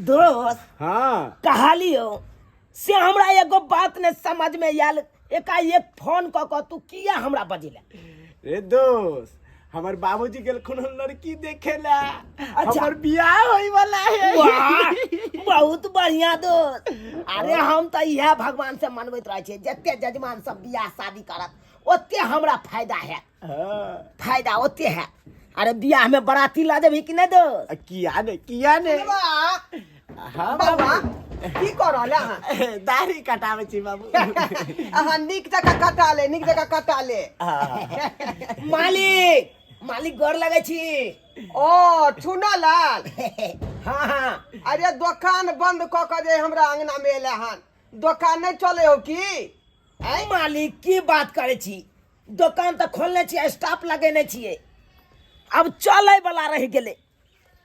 दोस्त। हाँ। कहलियो से हमरा एगो बात ने समझ में आयल, एकाएक फोन क क तू किया हमरा बजेला? रे दोस्त, हमर बाबूजी गेलखुन हन लड़की देखे ला। अच्छा। हमर बियाह होई वाला है। वाह, बहुत बढ़िया दोस्त। अरे हम तो इएह भगवान से मनबैत रहै छियै, जते जजमान सब बियाह शादी करत ओते हमरा फायदा है। हाँ। फायदा ओते है। अरे बियाह में बराती ला देबही कि नहीं दोस्त? किया ने, किया ने। हाँ बाबा, बाबू। की कर रहल अहाँ? दाढ़ी कटाबै छी बाबू। अहाँ नीक जकाँ कटा ले, नीक जकाँ कटा ले। हाँ। मालिक, मालिक गोर लगै छी। ओ चुना लाल। हाँ हाँ। अरे दोकान बंद कऽ के जे हमरा अंगना में एले हन, दोकान नहीं चले हो की? ऐ मालिक की बात करे छी, दोकान तऽ खोलने छियै, स्टाफ लगेने छियै, अब चलै वाला रहि गेलै।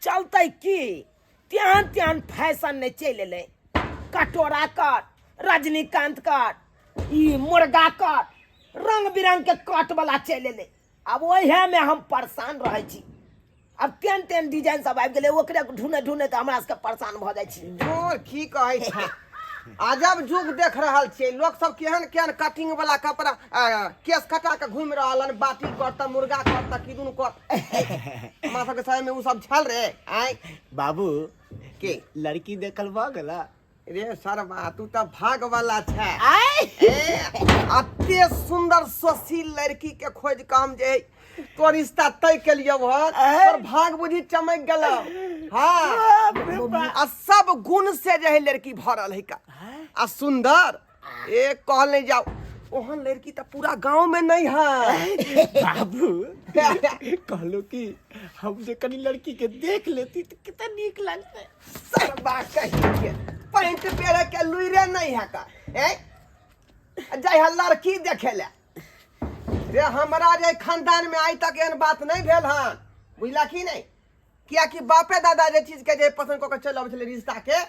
चलतै की, तेहन तेहन फैशन नहि चलि एलै, कटोरा कट, रजनीकांत कट, ई मुर्गा कट, रंग बिरंग के कट वाला चलि एलै। आब ओहिमे हम परेशान रहै छी। आब तेहन तेहन डिजाइन सब आबि गेलै, ओकरे ढूँढैत ढूँढैत हमरा सबके परेशान भऽ जाइ छी। जोर की कहै छै, अजब युग देख रहल छियै। लोक सब केहन केहन कटिंग वाला कपड़ा केस कटा के घूमि रहल हन, बाटी कट तऽ मुर्गा कट तऽ किदुन कट। हमरा सबके समय में उ सब छल रे। आँय बाबू के लड़की देखल भऽ गेला? रे सरबा, तू तऽ भाग वाला छै। आय ए, अते सुंदर सुशील लड़की के खोज के हम जे तोर रिश्ता तय के लिए भर, तोर भाग बुझी चमक गेल। हाँ। बाप रे बाप। आ सब गुण से जे है लड़की भरल है का, आ सुंदर, ए कहल नहीं जाओ, ओहन लड़की तऽ पूरा गांव में नहीं है। बाबू कहलो कि हम जे कनी लड़की के देख लेती तो कितना नीक लगते। सरबा कही के पैंट पेरे के लुइरे नहीं है का, ए जाय है लड़की देखे ले। रे हमरा जे खानदान में आइ तक एहन बात नहीं भेल हन, बुझला की नहीं? कियाकि बापे दादा जे चीज के जे पसंद कऽ के चलि अबै छलै रिश्ता के,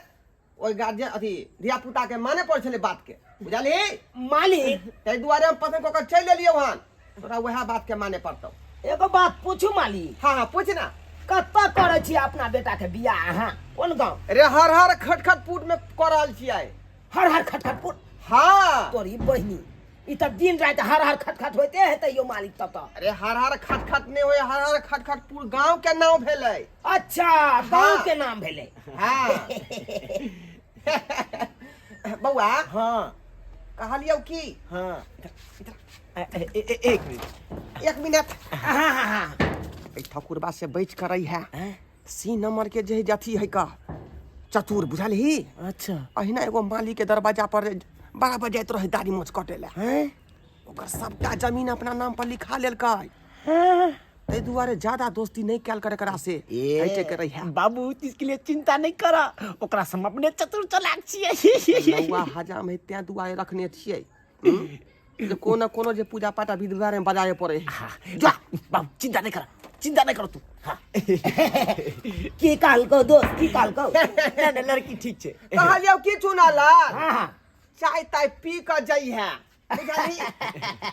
ओहि गार्जियन अथी धिया पुता के माने पड़ै छलै बात के, बुझलही मालिक? ताहि दुआरे हम पसंद कऽ के चलि एलियौ हन, तोरा वएह बात के माने पड़तौ। एगो बात पूछू मालिक? हाँ हाँ पूछ ना। कतऽ करै छी अपना बेटा के बियाह अहाँ, कोन गाँव? रे हर हर खटखटपुर में कऽ रहल छियै। हर हर खटखटपुर? हाँ। तोरी बहिनी, ई तऽ दिन राति हर हर खटखट होइते हेतै यौ मालिक तब तऽ। अरे हर हर खटखट नहीं होय, हर हर खटखटपुर गांव के नाम भेलै। अच्छा, गांव के नाम भेलै। हाँ। बौआ। हाँ। कहलियौ की? हाँ। एक मिनट। एक मिनट। हाँ, हाँ, हाँ। ए ठकुरबा से बच कर रही है। सी नंबर के जे अथी है का चतुर, बुझलही? अच्छा। अहिना एगो माली के दरवाजा पर बराबर जाइत रहे दाढ़ी मोछ कटे ला। हैं? ओकर सबटा जमीन अपना नाम पर लिखा लेलकै। हैं? ताहि दुआरे ज्यादा दोस्ती नहीं कैल कर एकरा से। ए, हटि के रही है। बाबू, चीज के लिए चिंता नहीं कर, ओकरा से हम अपने चतुर चलाक छियै। नौआ हजाम है तें दुआरे रखने छियै। जे कोनो कोनो जे पूजा पाठ आ विध व्यवहार में बजाए पड़े है। हाँ, जा बाबू, चिंता नहीं कर, चिंता नहीं करो तू। हाँ। की कहलकौ दोस्त, की कहलकौ? नहीं, नहीं, लड़की ठीक छे। कहलियौ की चुना लाल? हाँ, हाँ। चाय ताय पी के जाइ है, बुझलही?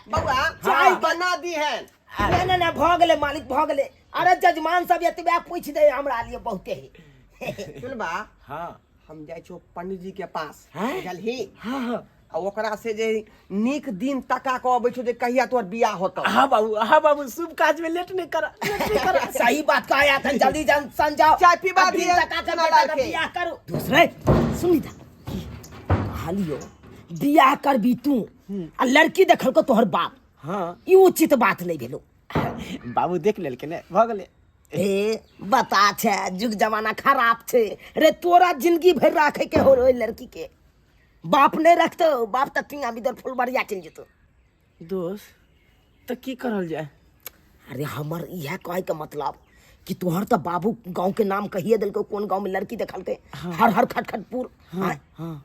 बौआ, चाय बना दी है। नहीं, नहीं, नहीं, भऽ गेलै मालिक, भऽ गेलै। अरे जजमान सब एतबे पूछि दे हमरा लिए बहुते है। सुनबा? हाँ। हम जाइ छियौ पंडित जी के पास, हैं? बुझलही? हाँ, हाँ। आ ओकरा से जे नीक दिन तका के अबै छौ जे कहिया तोहर बियाह होतौ। हाँ बाबू, हाँ बाबू, शुभ काज में लेट नहीं कर, लेट नहीं कर। सही बात कहा था, जल्दी जन समझाओ। चाय पीबा अब दिन दिए, तका के चना बेटा लाल के के। बियाह करू। दूसरे सुनी था कहलियो बियाह करबी तू आ लड़की देखल को तोहर बाप। हाँ। ई उचित बात नहीं भेलो। बाबू देख लेलकै ने, भऽ गेलै। ए बता छे, जुग जमाना खराब छे रे, तोरा जिंदगी भर राखे के हो लड़की के बाप नहीं रखतो, बाप त तिया बिदर फुलबरिया चलि जेतो। दोस्त त की करल जाय? अरे हमर इएह कहे के मतलब कि तोहर त बाबू गांव के नाम कहिए देलको, कोन गांव में लड़की देखलकै। हाँ। हर हर खटखटपुर। हाँ, हाँ।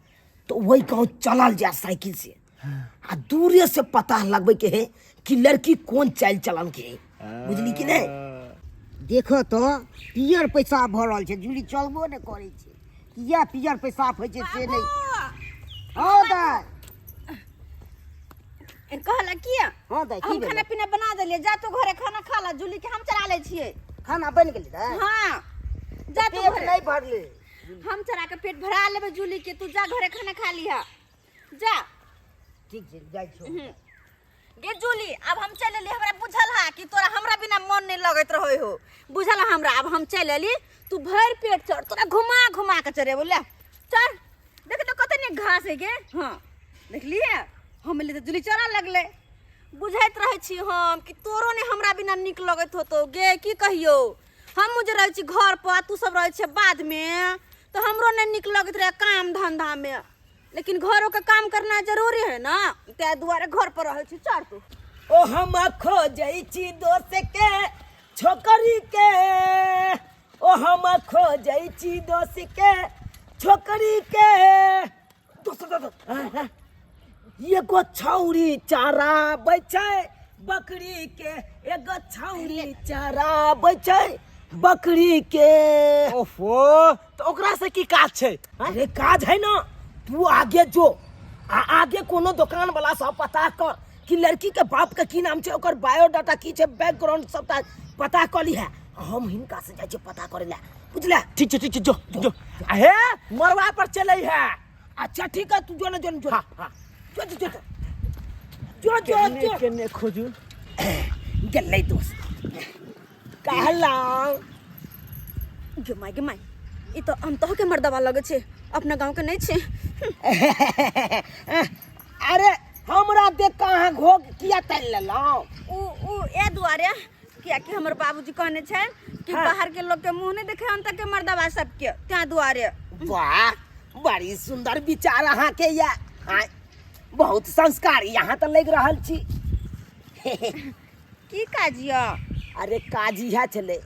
तो वही गांव चलल जाय साइकिल से। हाँ। आ दूरे से पता लगबे के है कि लड़की कोन चाल चलन के है, बुझली कि नहीं? देखो तो पियर पैसा भरल छै, जूली चलबो नहि करै छै, किया पियर पैसा होइ छै से नहि। हँ दाइ। कहला किया? हँ दाइ, की हम भेलै? खाना पीना बना देलियै, जा तू घरे खाना खा ला, जूली के हम चला लै छियै। खाना बनि गेलै दाइ? हाँ, जा तू पेट घरे। नहि भरलै। हम चरा के पेट भरा लेबै जूली के, तू जा घरे खाना खा लिहा, जा। ठीक छै, जाइ छियौ। गे जूली, अब हम चलि एली। हमरा बुझल है कि तोरा हमरा बिना मन नहीं लगैत रहे हो, बुझल है हमरा। अब हम चलि एली, तू भरि पेट चढ़, तोरा घुमा घुमा के चढ़ेबो। ले चढ़, देख तो कते नीक घास है गे। हाँ देखलिए, हम एली तऽ जूली चढ़ऽ लगलै। बुझैत रहै छी हम कि तोरो ने हमरा बिना नीक लगैत होतौ गे। की कहियौ, हमहूँ जे रहै छी घर पर, तू सब रहै छै बाधमे, तऽ हमरो नहि नीक लगैत रहै काम धन्धामे, लेकिन घरों के काम करना जरूरी है ना, ते दुआरे घर पर रहै छी। चढ़ तू। ओ हम खोजै छी दोस्त के छोकरी के, ओ हम खोजै छी दोस्त के छोकरी के। दोस्त दोस्त, एगो छौरी चराबै छै बकरी के, एगो छौरी चराबै छै बकरी के। ओफो, तऽ ओकरा से की काज छै? अरे काज है ना, तू आगे जो आ आगे कोनो दोकान वाला सब पता कर कि लड़की के बाप के की नाम छै, ओकर बायोडाटा की छै, बैकग्राउंड सबटा पता कऽ लिहे। हम हिनका से जाइ छियै पता करे ला, बुझले? ठीक छै, ठीक छै, जो जो। आ हे मरवा पर चलै है। अच्छा ठीक है, तू जो ना, जो ना, जो। हाँ, हाँ। जो जो जो जो जो केने जो केने खोजू गेलै दोस्त कहलहुँ। गे माय, गे माय, ई तऽ अंतः के मर्दबा लगै छै, अपना गाँव के नहि छै। अरे हमरा देख कऽ अहाँ घोघ किया तानि लेलहुँ? उ ए दुआरे कियाकि हमर बाबूजी कहने छै कि बाहर के लोग के मुंह नहीं देखे अंत के मर्दबा सबके, त्या दुआरे। वाह, बड़ी सुंदर विचार अहाँके या। आँय, बहुत संस्कारी अहाँ तऽ लागि रहल छी। की काज यऽ? अरे काज इएह छलै,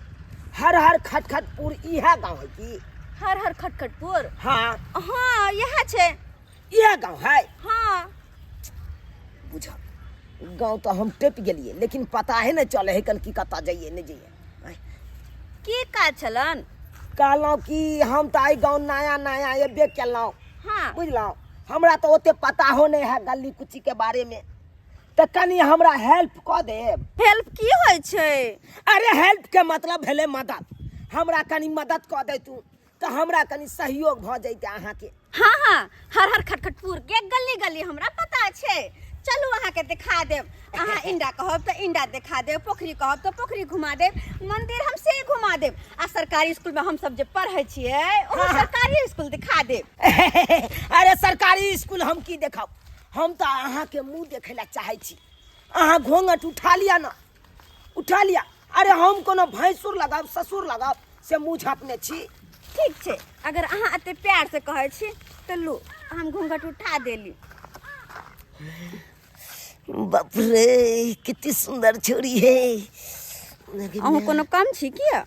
हर हर खटखटपुर इएह गाँव है की? हर हर खटखटपुर? हाँ। हाँ इएह छै। इएह गाँव है? हाँ। बुझल गाँव तऽ हम टपि गेलियै, लेकिन पता है ने चले है कन की कतऽ जाइए नहि जाइए। आँय, की काज छलन? कहलहुँ कि हम तऽ एहि गाँव नया नया एबे केलहुँ। हाँ। बुझलहुँ, हमरा तऽ ओते पता हो नहि है गली कुची के बारे में, तऽ कनि हमरा हेल्प कऽ देब? हेल्प की होइ छै? अरे हेल्प के मतलब भेलै मदद। हमरा कनि मदद कऽ दैतू तऽ हमरा कनि सहयोग भऽ जैते अहाँके। हाँ हाँ, हर हर खटखटपुर के गली गली हमरा पता छै, चलू अहाँके दिखा देब। अहाँ इंडा कहब तऽ इंडा दिखा देब, पोखरी कहब तऽ पोखरी घुमा देब, मंदिर हम से घुमा देब, आ सरकारी स्कूल में हम सब जे पढ़ै छियै ओहो सरकारी स्कूल दिखा देब। अरे सरकारी स्कूल हम की देखब, हम तऽ अहाँके मुँह देखै लए चाहै छी। अहाँ घोंघट उठा लिअ ने, उठा लिअ। अरे हम कोनो भैंसुर लगाब ससुर लगाब से मुँह झाँपने छी। ठीक छै, अगर अहाँ एते प्यार से कहै छी तऽ लू, हम घूंघट उठा देली। बाप रे, कितनी सुंदर छोरी है। अहूँ कोनो कम छी किया?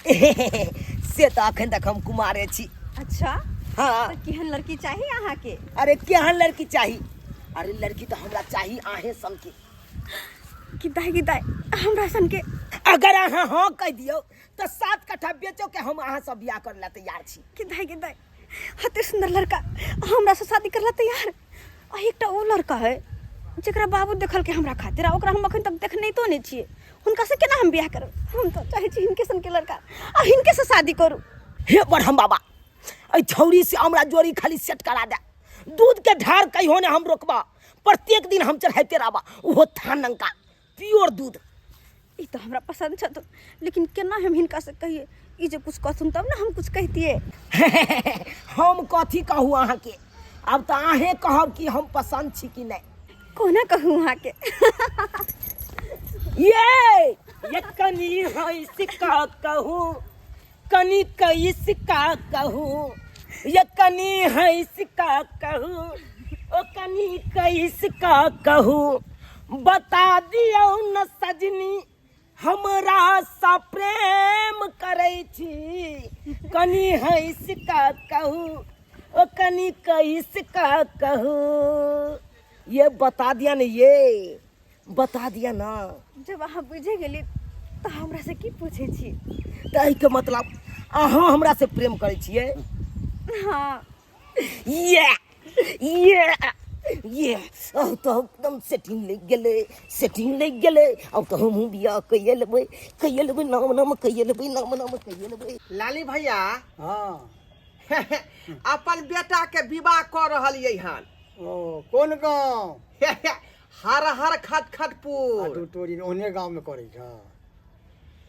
से तऽ अखन तक हम कुमारे छी। अच्छा। हाँ। तऽ केहन लड़की चाही अहाँके? अरे केहन लड़की चाही? अरे लड़की तऽ हमरा चाही अहें सन के। कि दाइ, कि दाइ, हमरा सन के? अगर अहाँ हाँ कहि दियौ तऽ 7 कट्ठा बेचो के हम अहाँ से बियाह करे ला तैयार छी। कि दाइ, कि दाइ, हते सुंदर लड़का हमरा से शादी करला तैयार? आ एकटा ओ लड़का है जकरा बाबू देखल के हमरा खातिर, आ ओकरा हम अखन तक देखने तो नहीं छियै, हुनका से केना हम बियाह करब? हम तो चाहै छी हिनके सन के लड़का आ हिनके से शादी करू। हे ब्रह्म बाबा, एहि छौरी से हमरा जोड़ी खाली सेट करा दे। दूध के ढार कहियो ने हम रोकबा, प्रत्येक दिन हम चढ़ाइते रहबा, ओहो थान नंका प्योर दूध। ई तऽ हमरा पसंद छथि, लेकिन केना हम हिनका से कहिए? ई जे कुछ कहथुन तब ने हम कुछ कहितिए। हम कथी कहू अहाँके, आब तऽ अहें कहब कि हम पसंद छी कि नहि। कोना कहू अहाँके? ये कनी हंस का कहू, कनी कैस का कहू, ये कनी हंस का कहू, ओ कनी कैस का कहू, बता दियौ न सजनी हमरा सा प्रेम करै छी। कनी हंस का कहू, ओ कनी कैस का कहू, ये बता दिया न, ये बता दिया ना। जब अहाँ बुझे गेली तऽ हमरा से की पूछै छी? तऽ एहिके मतलब अहाँ हमरा से प्रेम करै छियै? हाँ। ये ये ये अब तऽ एकदम सेटिंग लागि गेलै, सेटिंग लागि गेलै। अब तऽ हमहूँ बियाह कैये लेबै, कैये लेबै, नाम नाम कैये लेबै, नाम नाम कैये लेबै। लाली भैया। हाँ। अपन बेटा के विवाह कऽ रहलियै हन। ओ कोन गाँव? हर हर खटखटपुर। आ दू तोरी ओहने गाँव में करै छ,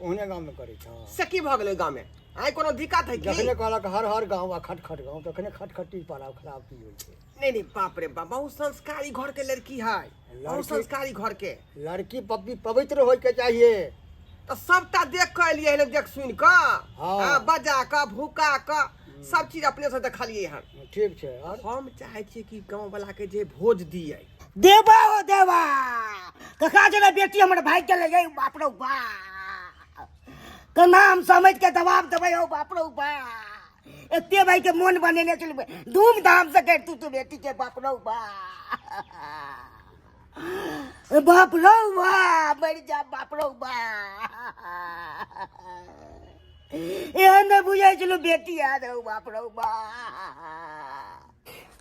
ओहने गाँव में करै छ। से की भऽ गेलै गाँव में? आइ कोनो दिक्कत है की? जखने कहलक हर हर गाँव आ खटखट गाँव, तखने खटखटी पड़ाव खराब की होइ छै। नहीं नहीं, बाप रे बाप, बहुत संस्कारी घर के लड़की है, बहुत संस्कारी घर के लड़की। पपी पवित्र होय के चाहिए। तो सबटा देख के एलियै हन, देख सुन कऽ। हाँ। हाँ, बजा कऽ भूका कऽ सब चीज अपने से देखलियै हन। ठीक छै। और हम चाहे छियै कि गाँव वाला के जे भोज दियै। देवा हो देवा, कका जेना बेटी हमर भागि गेलै। यै बाप रौ बा, केना हम समझ के दबाब देबै? हौ बाप रौ बा, एते भाई के मोन बनेने चलबै, धूमधाम से कर तू बेटी के। बाप रौ बा, बाप रौ बा, मरि जा। बाप रौ बा, एहन नहि बुझै छलहुँ बेटी आयल। हौ बाप रौ बा।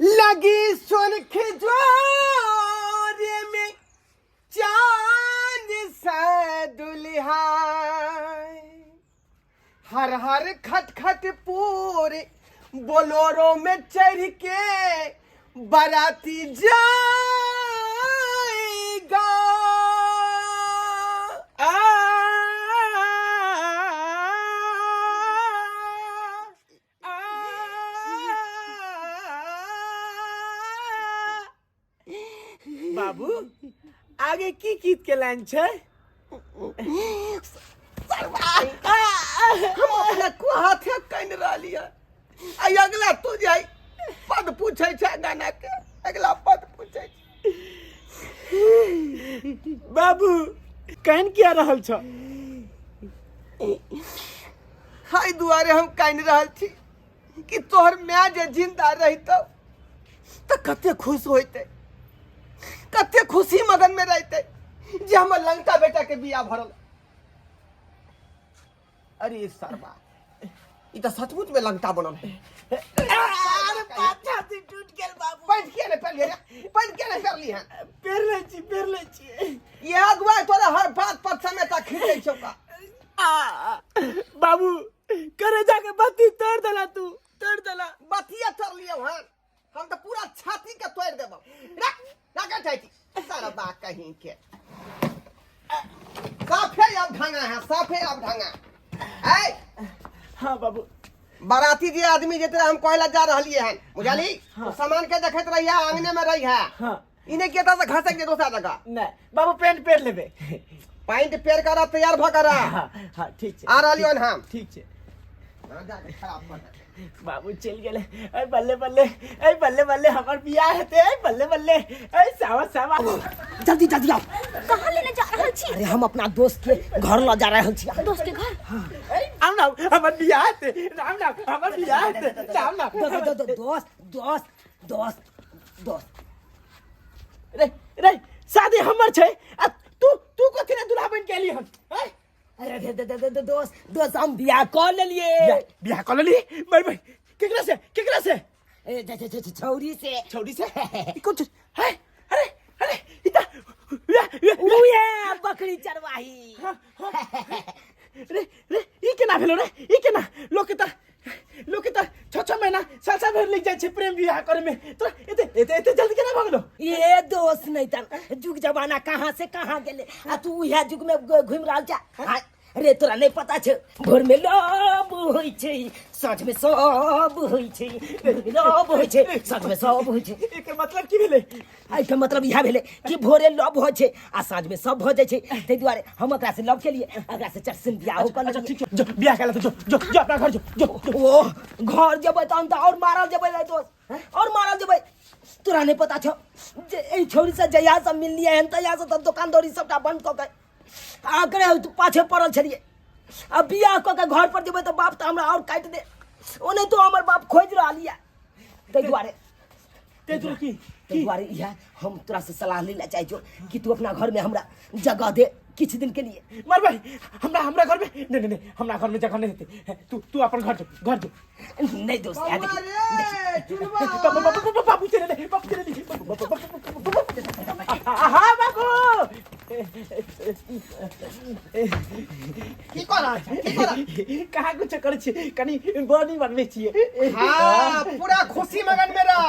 लगी सुन खिजोरे में चांद सा दुल्हा, हर हर खट खट पूर बोलोरो में चढ़ के बाराती जाएगा। आ आ बाबू, आगे की गीत के लाइन छै? हम अपने को हाथे कन रहलियै आ अगला तू जाय पद पूछै छै, गाना के अगला पद पूछै छै। बाबू, कहन किया रहल छ? एहि दुआरे हम कानि रहल छी कि तोहर माय जे जिंदा रहितौ तऽ कते खुश होइतै, कते खुशी मगन में रहितै जे हमर लंका बेटा के बियाह भरल। अरे सरबा, ई तऽ सचमुच में लंका बनल है। अरे बाप, छाती टूट गेल बाबू। पैंट किया नहीं पहनली रे? पैंट किया नहीं पहनली है? पेर लै छी, पेर लै छी। ये अगुआ तोरा हर बात पर समय तक खींचै छौ का। आ, बाबू, करे जाके बत्ती तोड़ देला, तू तोड़ देला। बतिया तोड़ लियौ हन, हम तऽ पूरा छाती के तोड़ देबौ। रख रख छाती सरबा कहीं के। साफे अब ढंगा है, साफे अब ढंगा ऐ। हाँ बाबू। बाराती जे आदमी जेते हम कहला जा रहलिए हन, बुझली? हाँ। सामान के देखैत रहिए, आंगने में रही है। हाँ। इने के से घसक जे दोसर जगह। नहीं बाबू, पैंट पेर लेबे। पैंट पेर कर तैयार भ कर। हाँ हाँ, ठीक छै। आ रहलियो हन हम। ठीक छै। हाँ, जाके खराब कर दे। बाबू चल गेले। अरे बल्ले बल्ले, अरे बल्ले बल्ले, हमर बियाह हेतै। अरे बल्ले बल्ले, अरे सावा सावा। जल्दी जल्दी आओ। कहाँ लेने जा रहल छी? अरे हम अपना दोस्त के घर ल जा रहल छी। दोस्त के घर? राम राम, हमर बियाह हेतै। राम राम, हमर बियाह हेतै। राम राम। दोस्त दोस्त दोस्त दोस्त। रे रे, शादी हमर छै आ तू तू कथी ने दुल्हा बन के एली हन? हैं? अरे रे रे रे रे, दोस्त दोस्त, हम बियाह कऽ लेलिए। बियाह कऽ लेली? मर मर, केकरा से, केकरा से? ए जे- जे- जे- छौरी से। छौड़ी से? ई कोन चीज है? अरे अरे, ई त या, या, या। उहे बकरी चरवाही। रे रे, ई केना भेलो रे? ई केना? लोक के त 6 6 महीना, साल साल भरि लागि जाइ छै प्रेम विवाह करे में, तोरा एते एते एते जल्दी केना भऽ गेलो? ये दोस्त, नहीं त जुग जमाना कहाँ से कहाँ गेले आ तू उहे जुग में घुमि रहल छा। हाँ, रे तोरा नहीं पता छौ, भोर में लब होइ छै, साँझ में सब होइ छै। भोर में लब होइ छै, साँझ में सब होइ छै। एकर मतलब की भेलै? एहिके मतलब इएह भेलै कि भोरे लव होइ छै आ साँझ में सब भऽ जाइ छै। ताहि दुआरे हम ओकरा से लव केलिए, ओकरा से चटसिन बियाहो कर अच्छा लेलिए। ठीक छै, जो बियाह केला त जो जो जो, अपना घर जो जो जो। ओ घर जेबै तहन तऽ आओर मारल जेबै रे दोस्त, आओर मारल जेबै। तोरा नहि पता छौ जे एहि छौरी से जहिया से मिललियै हन तहिया से तऽ दोकान दौरी सबटा बंद कऽ के आ एकरे पाछे पड़ल छलियै। आ बियाह कऽ के घर पर जेबै तऽ बाप तऽ हमरा आओर काटि दे। ओनाहितो हमर बाप खोजि रहल यऽ। ताहि दुआरे ताहि दुआरे की? ताहि दुआरे इएह हम तोरा से सलाह लै लए चाहै छियौ कि तू अपना घर में हमरा जगह दे किछु दिन के लिए। मरबै हमरा, हमरा घर में नहीं नहीं नहीं, हमरा घर में जगह नहीं हेतै। तू तू अपन घर जो, घर जो। नहीं दोस्त, इएह बौआ देखी। रे चुनवा। बाबू बाबू बाबू, बाबू चले ले, बाबू चले ले, बाबू बाबू बाबू बाबू। हाँ बाबू। की कर रहल छी? की कर रहल? कहाँ कुछ करै छियै, कनि बॉडी बनबै छियै। हाँ, पूरा खुशी मगन में रह,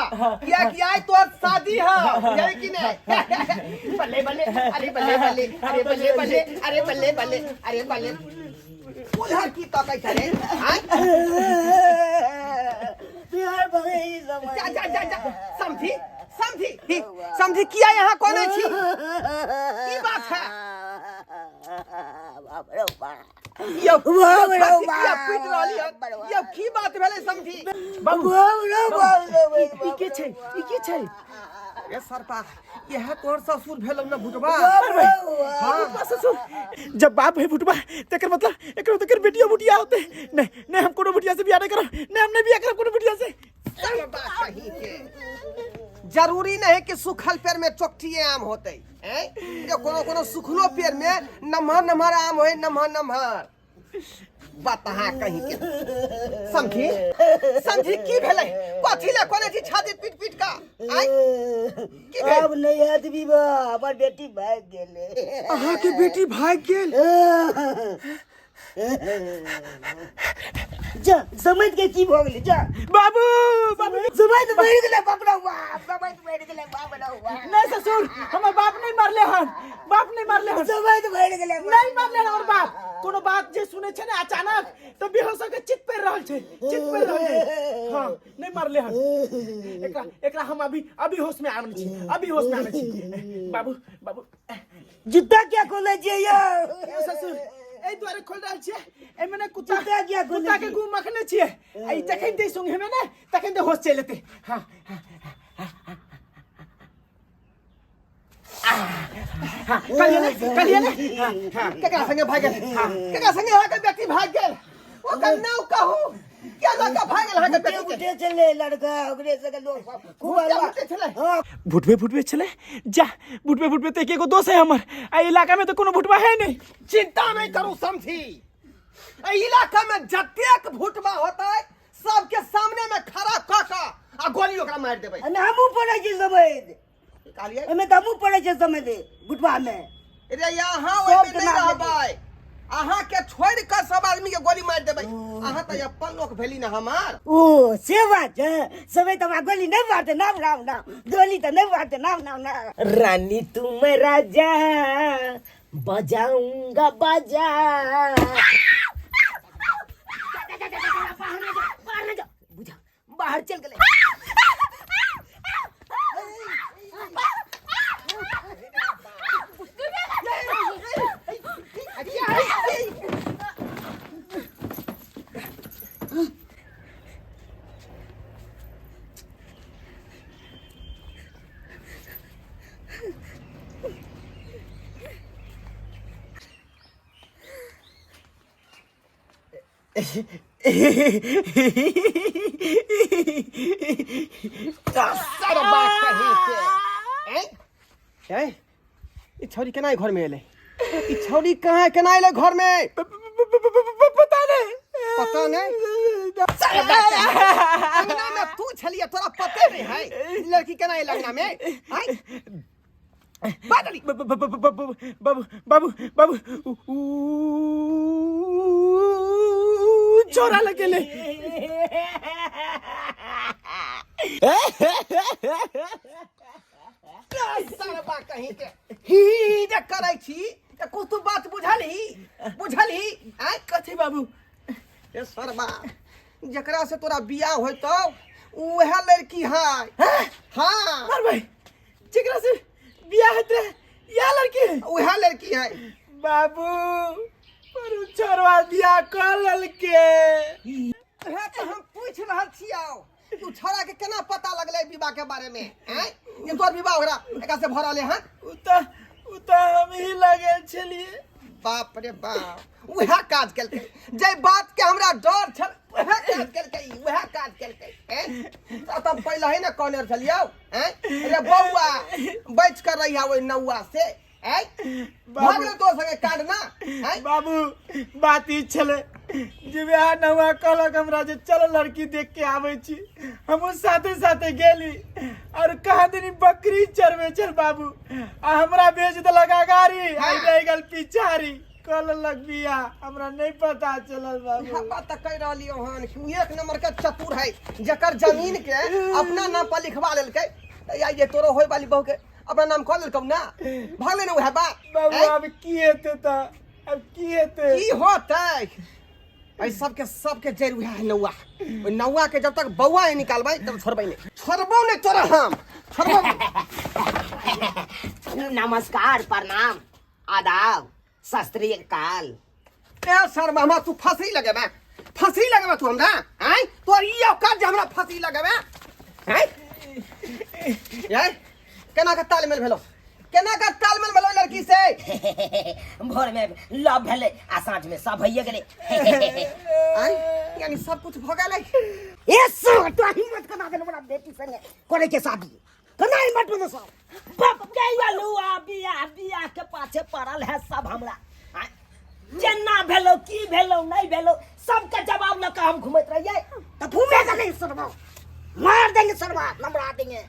किया कि आइ तोहर शादी है, बुझली कि नहीं? बल्ले बल्ले, अरे बल्ले बल्ले, अरे बल्ले बल्ले, अरे बल्ले बल्ले, अरे बल्ले। उधर की तकै छै रे? आँय? बिहार भगे ई समय। जा जा जा जा, समझी समझी समझी, किया यहाँ कोने छी? की बात है? बाप रे बाप। यौ बाप रे छाती किया बाप। पीट रहली हन? यौ, की बात भेलै समझी? बाबू, बाप रे बाप रे। ई के छै? ई के छै? रे सरपा, इएह तोहर ससुर भेलौ ने भुटबा? हाँ, भुटबा ससुर। जब बाप है भुटबा, तकर मतलब एकरो तकर बेटियो भुटिया होते। नहीं नहीं, हम कोनो भुटिया से बियाह नहीं करब। नहीं, हम नहीं बियाह करब कोनो भुटिया से। सरपा कहीं के, जरूरी नहीं कि सूखल पेड़ में चोकटिए आम होते हैं। जे कोनो कोनो सुखलो पेड़ में नमहर नमहर आम होय, नमहर नमहर। बतहा कहीं के। समझी समझी, की भेलै? कथी ले कोने छी छाती पीट पीट का? आय, की भेल? आब नहीं हैत विवाह, हमर बेटी भागि गेलै। अहाँ के बेटी भागि गेल? जा, समझ के की भऽ गेलै, जा। बाबू, बाबू। समझ मरि गेलै, बाप रे बाप। समझ मरि गेलै, बाप रे बाप। नहीं ससुर, हमर बाप नहीं मरले हन, बाप नहीं मरले हन। समझ मरि गेलै। नहीं मरले हन हमर बाप। कोनो बात जे सुने छै ने अचानक, तऽ बेहोश होके चित पड़ि रहल छै, चित पड़ि रहल छै। हाँ, नहीं मरले हन। एकरा एकरा हम अभी अभी होश में आनै छी, अभी होश में आनै छी। बाबू, बाबू। जूता किया खोलै छियै यौ? यौ ससुर, एहि दुआरे खोल रहल छियै, एहिमे ने कुत्ता जूता किया खोलै कुत्ता के छियै? गु मखने छियै आ ई जखन ते सुंघेमे ने, तखन ते होश चलि एतै। हाँ हाँ, कहलियै ने, कहलियै ने। हाँ हाँ। केकरा संगे भागि गेल? केकरा संगे अहाँके बेटी भागि गेल? ओकर नाम कहू, के लऽ कऽ भागि गेल अहाँके उठे बेटी के? उठे छलै लड़का, ओकरे सबके लोक खूब भुटके हल्ला। भुटके छलै? हाँ। भुटबे भुटबे छलै? जा, भुटबे भुटबे तऽ एकेगो दोस्त है हमर आ इलाका में तऽ कोनो भुटबा है नहीं। चिंता नहीं करू समझी, एहि इलाका में जतेक भुटबा होतै, सबके सामने में खड़ा कऽ कऽ आ गोली ओकरा मारि देबै। एहिमे हमहूँ पढ़ै छी समैध। कहलियै? एहिमे तऽ हमहूँ पढ़ै छियै समैध भुटबा मे। रे, अहाँ सब ओहिमे के नहि नाम। रहबै, अहाँ के छोड़ि कऽ सब आदमी के गोली मारि देबै। अहाँ तऽ अपन लोक भेली ने हमार। ओ से बात छै। समय तऽ हमरा गोली नहि मारतै? नाम नाम नाम, गोली तऽ नहि मारतै? नाम नाम नाम। रानी तुम राजा, बजाऊंगा बाजा। बाहर ना जाओ, बुझा बाहर चल गए। सरबा कहीं के। ऐं? ऐं? ई छौरी केना घर में एलै? ई छौरी कहाँ केना एलै घर में? पता नहीं। पता नहीं? सरबा कहीं के। अंगना में तू छलिए, तोरा पते नहीं है ई लड़की केना एलै अंगना में? आँय? बादली। बाबू, बाबू, बाबू, ऊ छोरा लगेले। सरबा कहीं के, ही ही जे करै छी तऽ कुछ तू बात बुझलही? बुझलही? आँय? कथी बाबू? ए सरबा, जकरा से तोरा बियाह होइतौ, उएह लड़की है। हाँ। मार भाई, जेकरा से बियाह होइत रहे, इएह लड़की है? उएह लड़की है। बाबू, पर उ छोरवा बियाह कऽ लेलकै। उएह तऽ हम पूछि रहल छियौ, तू छौड़ा के केना पता लगलै विवाह के बारे में? आँय, जे तोर विवाह ओकरा एकरा से भऽ रहलै हन? उ तऽ हम ही लगल छलियै। बाप रे बाप, उएह काज केलकै जे बात के हमरा डर छल, उएह काज केलकै ई, उएह काज केलकै। ऐं? तऽ तब पहिले ही ने कहने छलियौ, ऐं? रे बौआ, बचि कर रहिया ओहि नौआ से। ऐं? भऽ गेलै तोर संगे कांड ना? ऐं? बाबू, बात ई छलै जे वएह नौआ कहलक हमरा जे चलो लड़की देख के आबै छी। हमहूँ साथे साथे गेली और कहा दिन बकरी चरवे चल बाबू आ हमरा भेज देलक अगाड़ी आई रह गेल पिछाड़ी कल लग बिया हमरा नहीं पता चलल बाबू। इएह बात तऽ कहि रहलियौ हन कि उ एक नंबर के चतुर है, जकर जमीन के अपना नाम पर लिखवा लेलकै। तऽ या ये तोरो होय वाली बहू के अपना नाम कऽ लेलकौ ना, भऽ गेलै ने उएह बात। बाबू आँय? अब की हेतै तऽ अब की हेतै? की होतै, एहि सबके सबके जड़ि उएह है नौआ। ओहि नौआ के जब तक बौआ नहीं निकालबै तब छोड़बै नहीं, छोड़बो नहीं तोरा, हम छोड़बो नहीं। नमस्कार, प्रणाम, आदाब, सत श्री अकाल। ए सर हमरा तू फांसी लगेबे, फांसी लगेबे तू हमरा? आँय, तोर ई औकात जे हमरा फांसी लगेबे? आँय यार, केना के तालमेल भेलो, केना के तालमेल भेलो लड़की से? भोर में लव भेलै आ साँझ में सब भइए गेलै। आँय, यानी सब कुछ भऽ गेलै। ए सर, तो हिम्मत केना देलौ हमरा बेटी संगे करे के शादी? केना हिम्मत भेलो सर? बाप के अलुआ बियाह बियाह के पाछे पड़ल है सब हमरा। आँय, जेना भेलो की भेलो नहीं भेलो सबके जवाब लऽ के हम घूमैत रहियै। तो घूमेगा नहीं सरवा, मार देंगे सरवा, लमड़ा देंगे।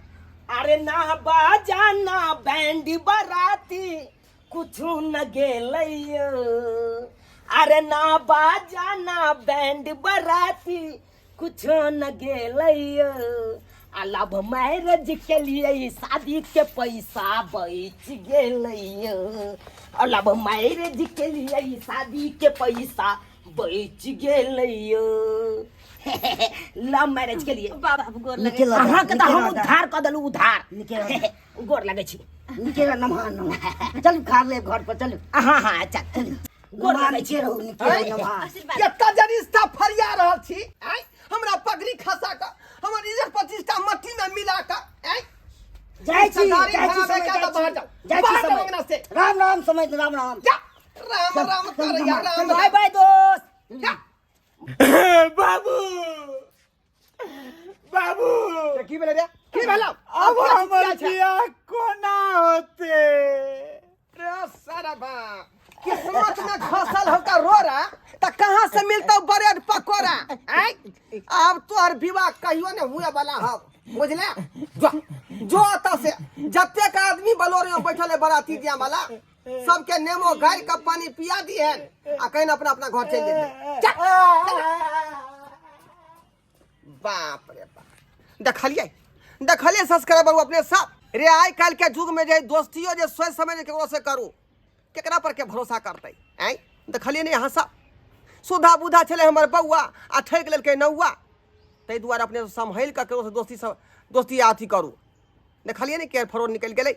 अरे ना बाजाना बैंड बराती कुछ न गेलैयो, अरे ना बाजाना बैंड बराती कुछ न गेलैयो, आ लव मैरिज के लिए शादी के पैसा बच गेलैयो, आ लव मैरिज के लिए शादी के पैसा बच गेलैयो। लव मैरिज के लिए बाबू गोर लगे। निकल अहाँके तऽ हम उद्धार कऽ देलहुँ, उद्धार। निकल। गोर लगै छी। निकल, नमहा नमहा, चल खा ले घर पर चल। हाँ हाँ, चल चल, गोर नमहा लगै छी। निके रहू, निके रहू, नमहा। आशीर्वाद। केतना जरिस्ता फरिया रहल छी आँय, हमरा पगड़ी खसा कऽ हमर इज्जत प्रतिष्ठा मट्टी में मिला कऽ आँय। जाइ छी, रिश्तेदारी जाइ छी, भरा समय के जाइ तऽ बाहर छी, जाउ। जाइ छी बाहर जाउ समय। अंगना से। राम राम समय, राम राम। जा, राम राम करैया, राम बाय बाय दोस्त। जा। बाबू बाबू की भेलै रे, की भेलौ? अब अब हमर क्या छै? बियाह कोना होते? रे सरबा, किस्मत में घसल होता रोरा त कहाँ से मिलता ब्रेड पकौड़ा? आँय, अब तोहर विवाह कहियो ने हुए वाला हव, बुझले? जो जो अतः से जतेक आदमी बलोरे में बैठल है बराती दिया वाला, सबके नेमो गारि के पानी पिया दिहन आ कहीं अपना अपना घर चलि जेतै। चल, चल। बाप रे बाप, देखलियै देखलियै सब्सक्राइबर अपने सब रे, आइ काल्हि के युग में जे दोस्तियो जे सोचि समझ के केकरो से करू, केकरा पर के भरोसा करतै? आँय, देखलियै नहि अहाँ सब? सुधा बुधा छलै हमर बौआ आ ठकि लेलकै नौआ। ताहि दुआरे अपने सम्हलि कऽ केकरो से दोस्ती सब दोस्ती अथी करू। देखलियै नहि के फरोड निकलि गेलै।